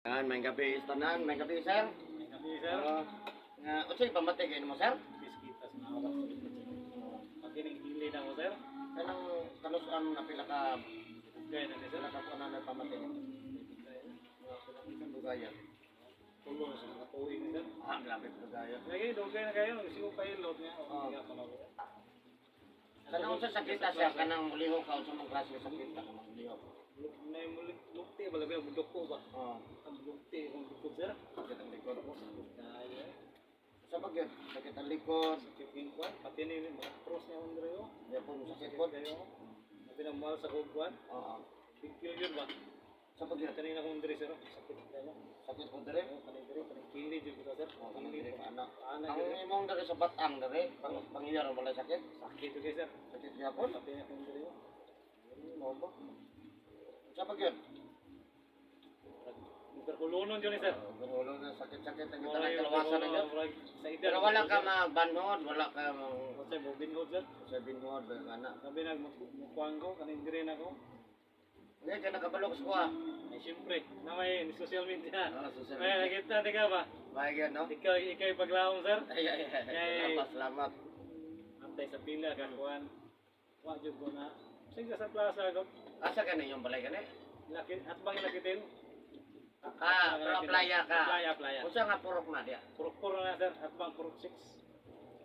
Yan, may gabi tanan, may gabi, sir. May gabi, sir. Nga unsay pamati kay nimo, sir? Biskitas na ako. Pati ning hili na ko, sir. Kanang kanusan na pila ka Gaya na ni sir. pila ka kuan na pamati nimo? Dugaya. Tulo na sa mga tuig ni sir. Ah, grabe dugaya. Lagi dugay na kayo, gusto ko pailot niya. Ah. Nga pa na ko. Kanang unsa sakita siya, kanang mulihok ka, unsa mong klase sa sakita kanang mulihok? Na yung muli lukti ba labi budok ko ba? Oh, Ang lukti akong likod, sir. sakit ang likod. Kaya Sa bagyo, sakit ang likod, sakit yung kwan. Pati ni mga cross niya akong diri oh. yapon sakit pod. Kayo. Sabi na mahal sa kugwan. Oo. Bigil yun ba? Sa bagyo, Kanina akong diri, sir, oh. Sakit kayo. Sakit po dire. Oh, kaning diri, kaning kili jud ko, sir. Oh, kanang dire ka ana. Ana Ang jud. imong diri sa batang dire, pang pangyar wala sakit. Sakit jud kay sir. Sakit gyapon. Pati akong diri oh. Mo ba? Sa bagyo. Tuberculosis yun ni sir. Wala na sakit-sakit ang kita kalawasan na gyud. Sa edad. Pero wala ka mabanhod, wala ka Wala mo binhod, sir. sa binhod ana. Sabi nag mukuang ko kaning diri na ko. Hindi ka nakabalok sa kuha. Ay siyempre, na may social media. Ah, social May media. nakita di ka ba? Bagay no? Ikaw yung paglaong, sir. Ay ay ay. Ay. Salamat, salamat. Antay sa pila ka kuan. Wa jud ko na. Sige sa plaza ko. Asa ka na yung balay ka na? Laki at bang lakitin? Ah, pero playa ka. Playa, playa. Unsa nga purok na diya? Purok puro na, sir, at bang purok 6.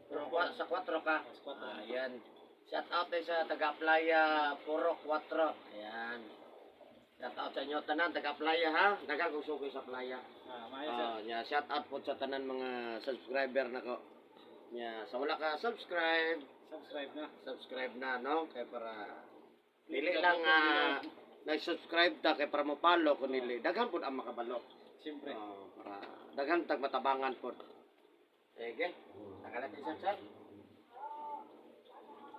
Purok sa 4 ka. Sa kwatro. Ayan. Shout out din sa taga Playa Purok 4. Ayan. Shout out sa inyo tanan taga Playa ha. Daghang kong sukoy sa playa. Ah, maayo, sir. Ah, nya shout out po sa tanan mga subscriber nako. Nya sa wala ka subscribe, Subscribe na. Subscribe na no kay para dili lang nag-subscribe ta kay para mo-follow kun dili daghan pud ang makabalo. Siyempre. Oh, para daghan tag matabangan pod. Sige. Tagalan sir, sir.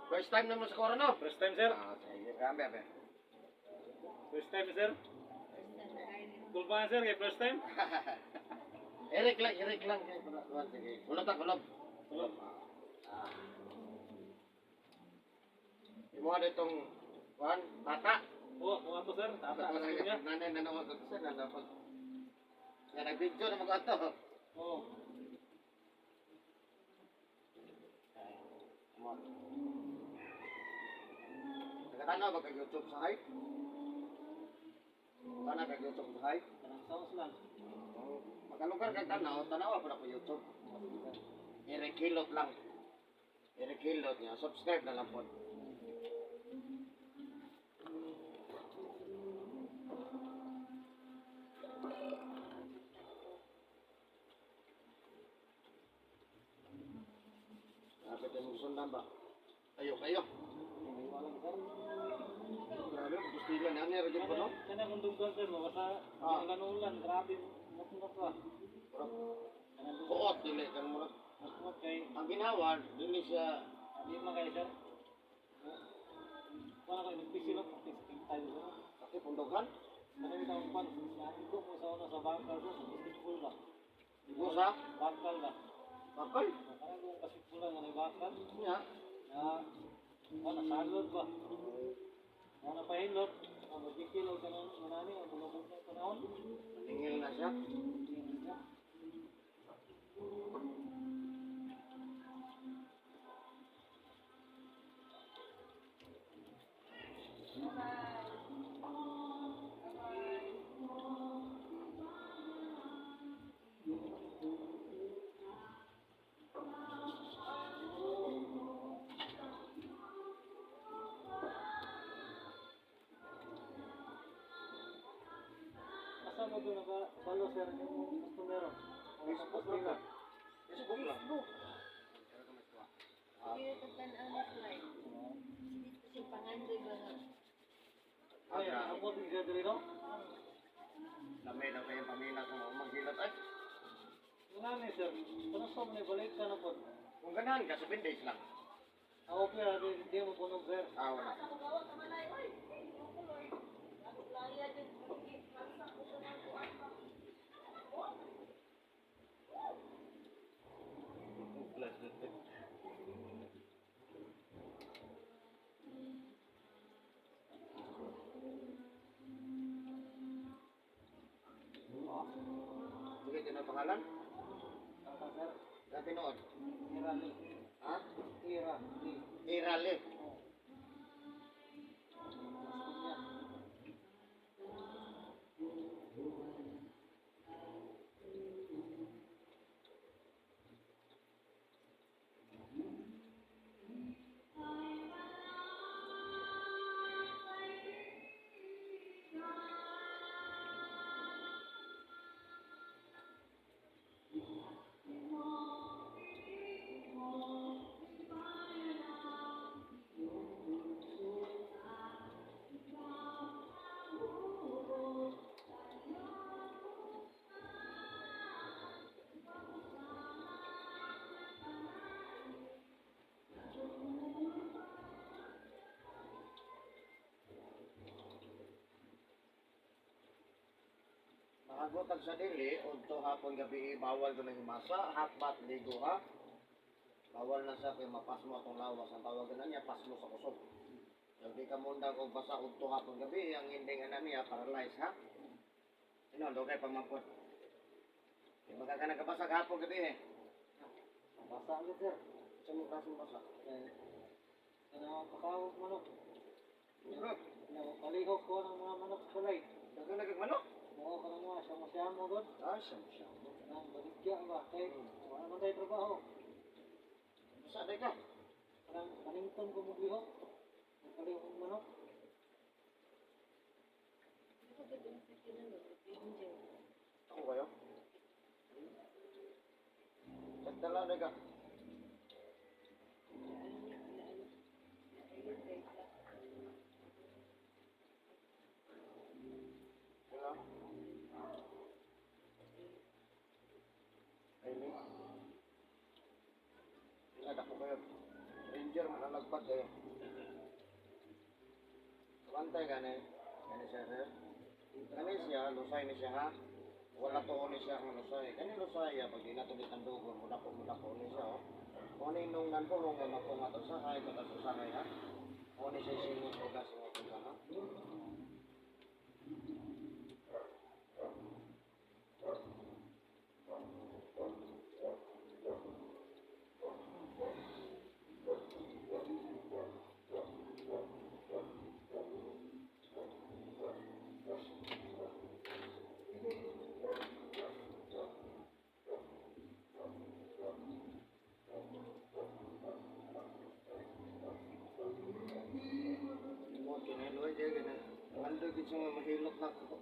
First time na mo sa Corona? First time, sir. Ah, sige. Grabe, abe. First time, sir. Cool pa nga, sir, kay first time. Eric lang, Eric lang. Kay para kuwan, sige. Kulot ta, kulot. Kulot. Ah. Imo na itong kuwan, bata. Oh, kung ato, sir, tata sa niya. Nanay na naman ko kasi na dapat. Nga nag-video na mag-ato. Oh. Nagkatanaw ba kag YouTube sa hype? Tanaw kag YouTube sa hype? Kanang sounds lang. Makalugar kag tanaw, tanawa pa na ko YouTube. Eric Hilot lang. Eric Hilot niya. Subscribe na lang po. Dapat yung sundan ba? Ayo kayo. Hindi ko alam, sir. Grabe, gusto na ano yung po no? Kana kung duggan, sir, mabasa. Ah. Ulan-ulan, grabe. Mutmut ba? Kanang duggan. Kuot dili kang murag. Mutmut kay Ang ginawa dili siya di man kay sir. Wala ko nagpisilot, nagpisilot tayo, sir. kasi pundukan. Ano yung tawag pan? Igo mo sa una sa bangkal, sir, sa basketball ba? Igo sa? Bangkal ba? Bakal. Kanang kung basketball lang, ano yung bangkal? Niya. Na, wala, salot ba? Wala pahilot. Ang magkikil o ganun, manani, ang tulubog na panahon. Tingil na siya. Asa mo doon naka-follow, sir, yung customer? Facebook lang. Facebook lang. Sige, pagtan-aw na slide. Dito siya pangandoy ba nga? Ay, abot yung siya diri, no? Lamay lang kayo pamilya kung maghilot ay. Yung nani, sir, kung sa mo balik ka na po. Kung ganahan ka, 7 days lang. Ah, okay, ah, di mo punog, sir. Ah, wala. tinuod pangalan? Tata sir. Sa tinuod? Ira Lee. Ha? Ira Lee. Irali. Oh. Gusto niya. Makagutag sa dili, udto hapon gabi, bawal ko na himasa, half bath ligo ha. Bawal na sa kay mapasmo atong lawas. Ang tawag na niya, pasmo sa kusog. Yung di ka munda kung basa udto hapon gabi, ang hindi nga na niya, paralyze ha. Ano, dugay pamangkot. Di ba ka nagkabasa hapon gabi eh. Basa ulit sir. Sa mo klaseng basa. Eh, ano pakawag manok. Ano? Palihok ko ng mga manok sa balay. Dagan nagagmanok? Oo, kanang mga siyamo-siyamo god. Ah, siya siya. Kanang baligya ba? Kay wala man tayo trabaho. Basa day ka. Kanang panington ko maglihok. Palihok ng manok. Ako gud ang sakit na no. Ranger. Ako kayo? Dala day ka. Wala. Ay, Ling. Ingat ako kayo. Ranger, malalagpad kayo. Kabantay ka na. Kani siya, sir. Kani siya, lusay ni siya, ha? Wala to ni siya ang lusay. Kani lusay, ya, pag di na to ditandugon, mula po ni siya, oh. Kung ano yung nung nanbuhong, nga mapunga to sahay, kata sa sahay, ha? Kung ano siya singot o gasingot o ha? Mo kinailoy jay gana. Ando gid siya nga mahilot na ko.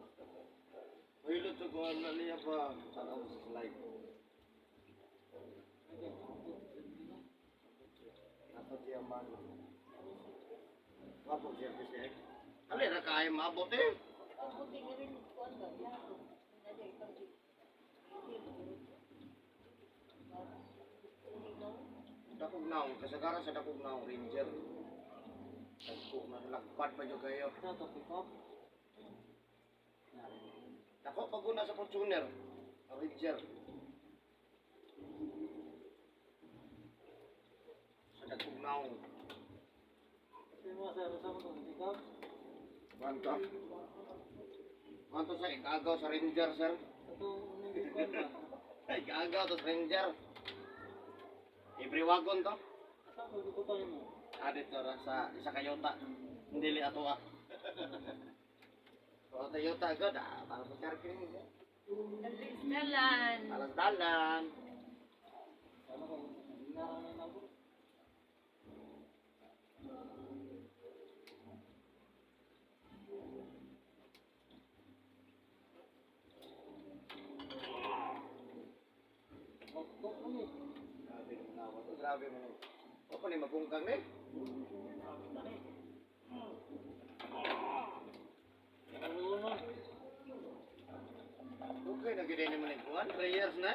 Mahilot sa kuan na niya pa tanaw sa slide. Ato siya man. Wapo siya kasi. Ali ra kay maabot eh. Ang puti nga rin kuan ba? Yato. Dali pag Dakog naong kasagaran sa dakog naong ranger. Dagko na lagpad pa jud kayo. Sa to pick up. Dako paguna sa Fortuner. Ang Ranger. Sa dakog naong. Kasi mga sir, sa mo to pick up. Kwanto? Kwanto sa ikagaw sa Ranger, sir? Ato ning kuan ba? Ikagaw to sa Ranger. Every wagon to. Asa mo gikutan mo? Ah, dito ra sa isa kayota. Hindi li ato ah. O Toyota god ah, para sa parking. Dalan. Alas dalan. Ano ko? Hinara na ako. Magko ni. Grabe naman ako to. Grabe man. O pa ni mabungkang ni. Ano Okay, nagigay naman ni Juan. 3 years na.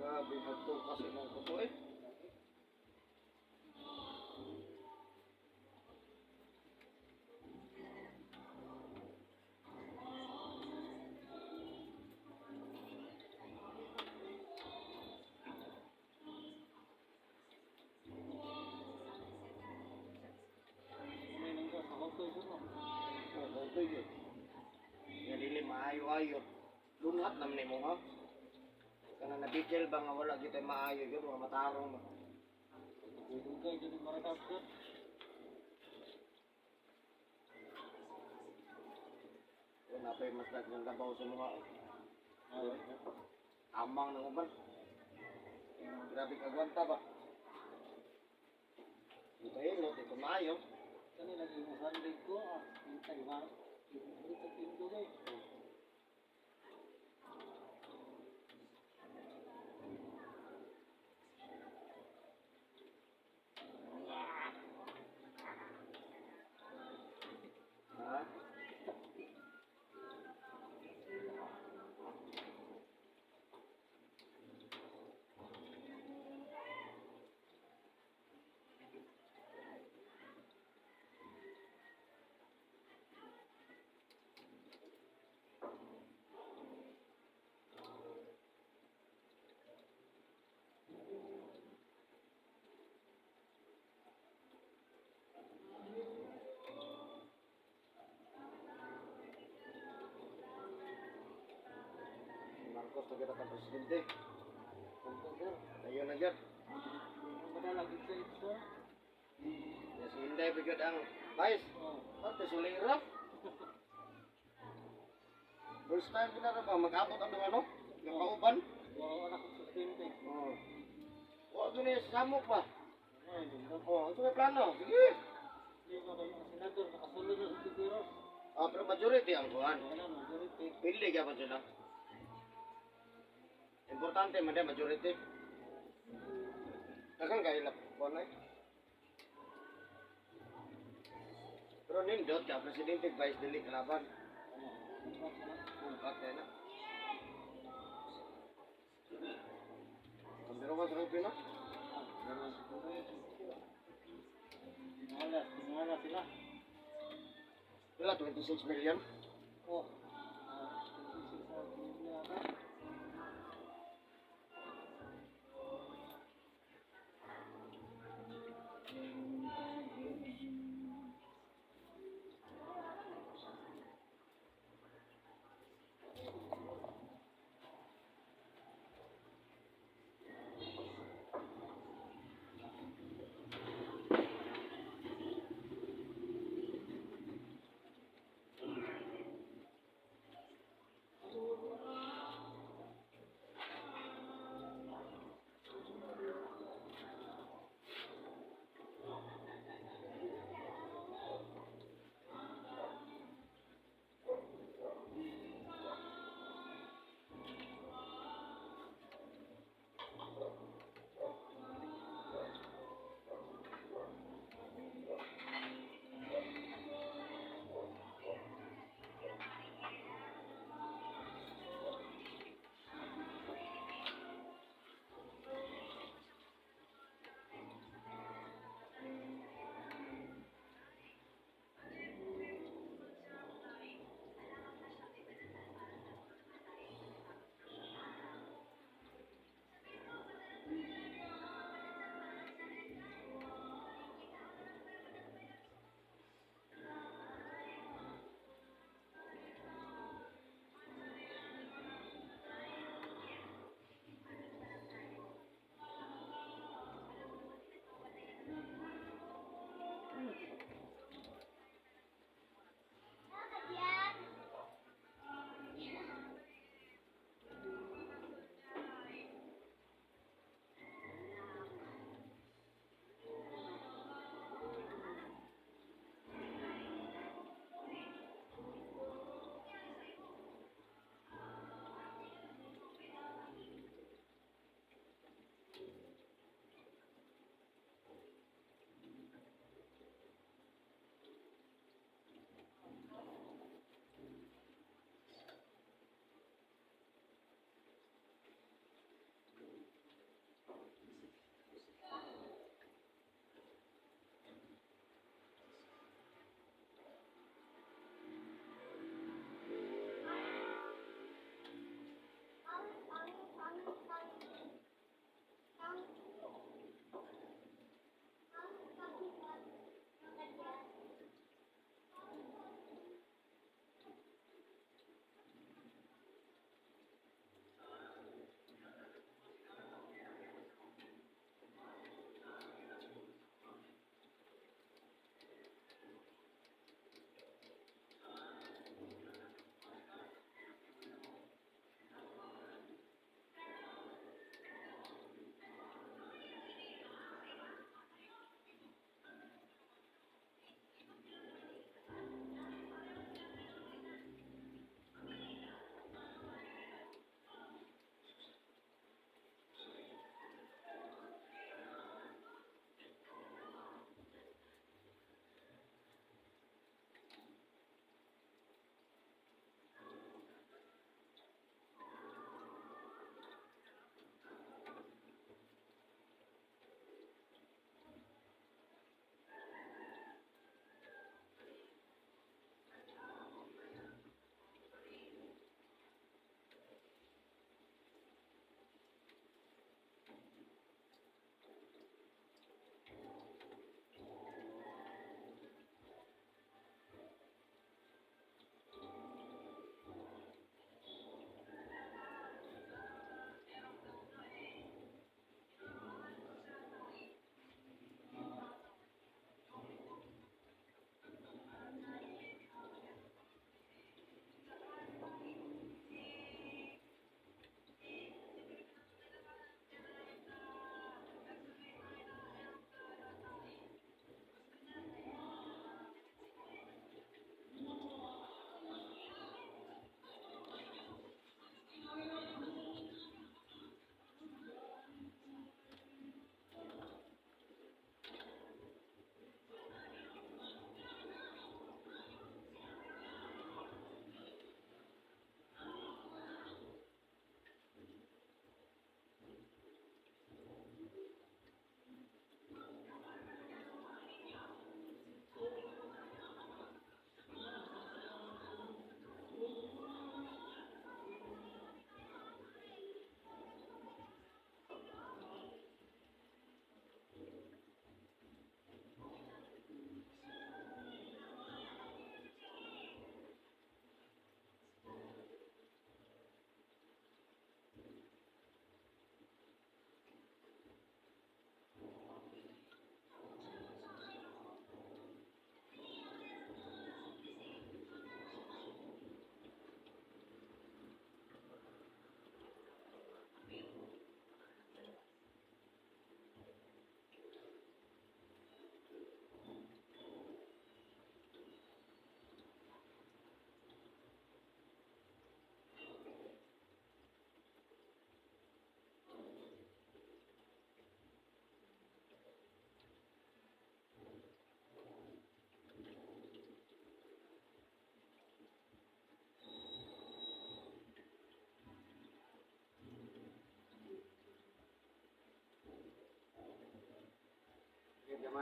Grabe, nagtukas imong kuto eh. Nindot yun. Nga dili maayo-ayo. Lunhat naman ni mo ha. Kana nabigil ba nga wala gyud tay maayo yun, mga matarong ba. Dugay dyan yung marakap sir. Yun, napay mas ng labaw sa mga eh. Amang ng uban. Grabe ka gwanta ba? Ito yun, no? Ito maayo. Kani lagi mo Sunday ko ah. Kita di ba? Ito tindog eh. Ha? Marcos na kita kang presidente. Sir. Ayun na dyan. Madala gid sa ito. Si Inday bigod ang vice. Oh. Ate, sulira. First time ko na ba mag-abot ang ano? Yung kauban. Wow, anak ko presidente. Oo. Wa doon niya samok ba? Ay, nindot. Oh, ito may plano. Sige. Hindi ba kayo ang senador nakasulod na sa Tiburos? Ah, pero majority ang kuhan. Wala, majority. Pili ka pa sila. Importante man din majority. Daghang kayo lang kuhan ay. Pero nindot ka presidente vice dili kalaban. Kumpat kayo na. Pero mas rugby no? Tingala, tingala sila. Wala 26 million. Oh. Ah, 26 na million yata.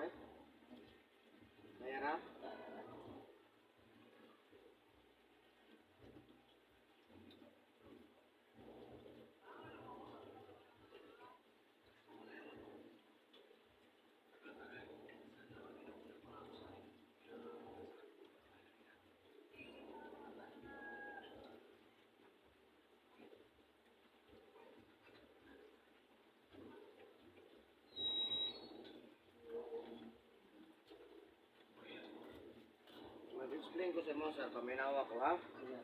Okay? Ayan ha? Mag-explain ko sa mo, sir, paminawa ko ha? Sige.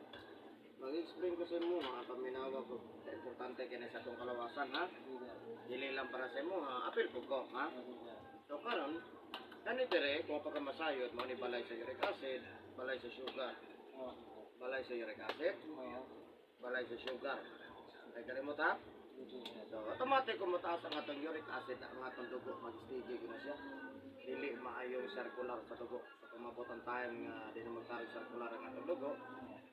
Mag-explain ko sa mo, mga paminawa ko. Importante kini sa atong kalawasan ha? Sige. Dili lang para sa imo ha? Apil po ko ha? Sige. So karon, kani dire kung pa ka masayod mao ni balay sa uric acid, balay sa sugar, Oh. balay sa uric acid, Oh. balay sa sugar. Ay kalimot ha? Sige, sir. So automatic kung mataas ang atong uric acid, ang atong dugo mag-steady gyud na siya. Dili maayong circular sa dugo. So kung mabot ang time nga di na magtarong circular ang atong dugo,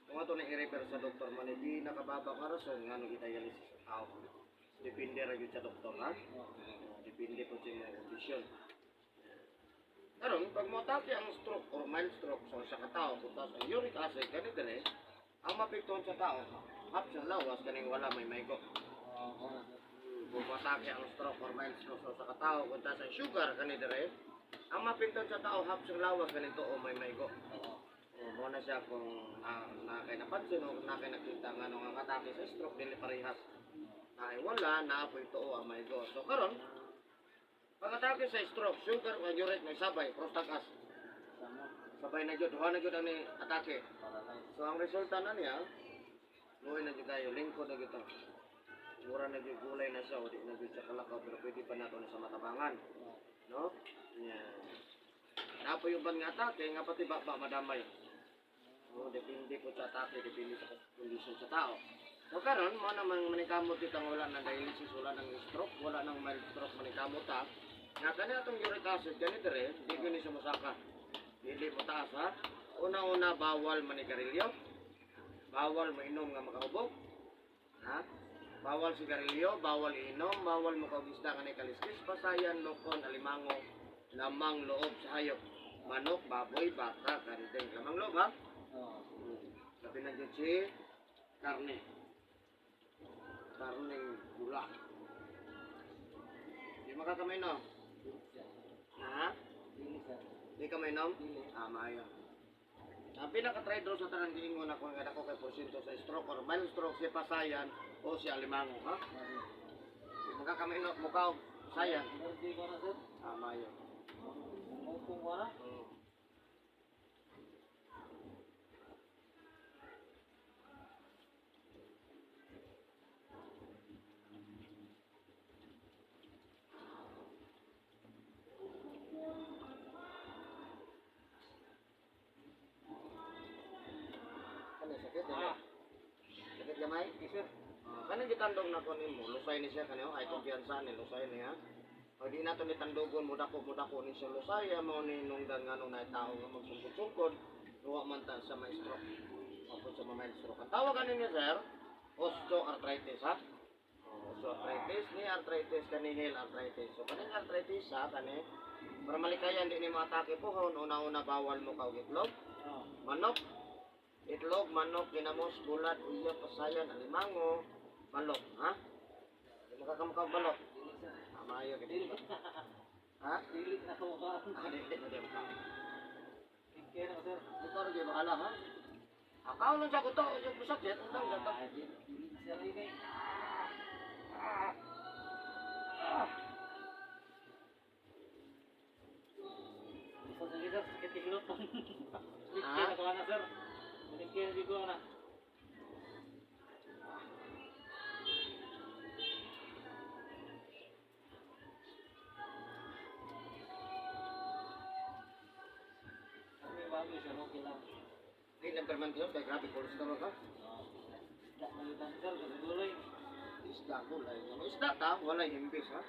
kung ato na i-refer sa doktor man di nakababa ka rason ngano gita-dialysis sa tao. Depende ra gyud sa doktor ha. Oh. Depende po sa imong kondisyon. Karon, pag moatake ang stroke or mild stroke sa usa ka tawo, kung taas ang uric acid kani dire, ang mapiktuon sa tao, hap sa lawas kaning wala may maigo. Oh, oh, sir. Kung moatake ang stroke or mild stroke sa usa ka tawo, kung taas ang sugar kani dire, ang mapiktuon sa tao hap sa lawas kaning tuo may maigo. Oh. O, mo na siya kung na kay napansin o na kay nakita nga nung ang atake sa stroke dili parehas. Na wala na apoy tuo ang maigo. So karon, pag atake sa stroke, sugar o uric may sabay, cross tagas. Sama. Sabay na jud, duha na jud ang ni atake. Paralyzed. So ang resulta na niya, luoy na jud kayo, lingkod na jud to. Mura na jud gulay na siya, o di na jud siya kalakaw, pero pwede pa nato na sa matabangan. Oh. No? Yeah. Napo yung ban nga atake, nga pati ba madamay. No, depende po sa atake, depende sa kondisyon sa tao. So karon mo namang manikamot kita nga wala ng dialysis, wala ng stroke, wala ng mild stroke manikamot ha. Nga kani atong uric acid kani dire, di gyud ni siya mosaka. Dili mo taas ha. Una-una bawal manigarilyo. Bawal mainom nga makahubog. Ha? Bawal sigarilyo, bawal inom, bawal makagisda kanay kaliskis, pasayan, lokon, alimango, lamang loob sa hayop. Manok, baboy, baka, kandeng, lamang loob ha. Oh. Sabi na dyan si karne. Karneng gula. Di makakamay no? Dili, sir. Ha? Dili, sir. Di ka mainom? Dili. Ah, maayo. Ang pinaka-try draw sa tanang giingon ako nga dako kay porsyento sa stroke or mild stroke si pasayan o si alimango ha. Mari. Di makakamay no mukha og sayan. Energy ko na, sir. Ah, maayo. Mukong ko na. Ano sakit? Ah. Ah. Sakit gamay? Okay, sir. Ah, kanang gitandong na ko nimo, lusay ni siya kanyo, ay kumpiyansa ni lusay niya. Pag di nato ni tandugon mudako ni siya lusay, mao ni nungdan nganong naay tao nga magsungkod-sungkod, duwa man ta sa may stroke. Opo sa mga mild stroke. Ang tawag ani niya sir, osteoarthritis ha. Oh, osteoarthritis ni arthritis kani heel arthritis. So kaning arthritis ha kani para malikayan di nimo atake pohon, una-una bawal mo kaog itlog, Oh. manok, itlog, manok, ginamos, bulat, iya, pasayan, alimango, balok, ha? Di mo kakamukha og balok. Dili, sir. Ah, maayo gid. Dili. Ha? Dili na ko ka. Ah, di, di, di, di. Take care na, sir. Ikaw rin, bahala, ha? Akaw lang sa kuto, yung busakit, undang sa Ah, dili, dili, sir. Ini. Gusto sa sir, sakit ihilot. Take care na ko na, sir. Take care di ko na. May bago siya, okay lang. Hindi lang permanente yun, kaya grabe cholesterol, ha? Isda na yun, sir, kasi gulay. Isda, gulay. Isda ta, walay himbis, ha?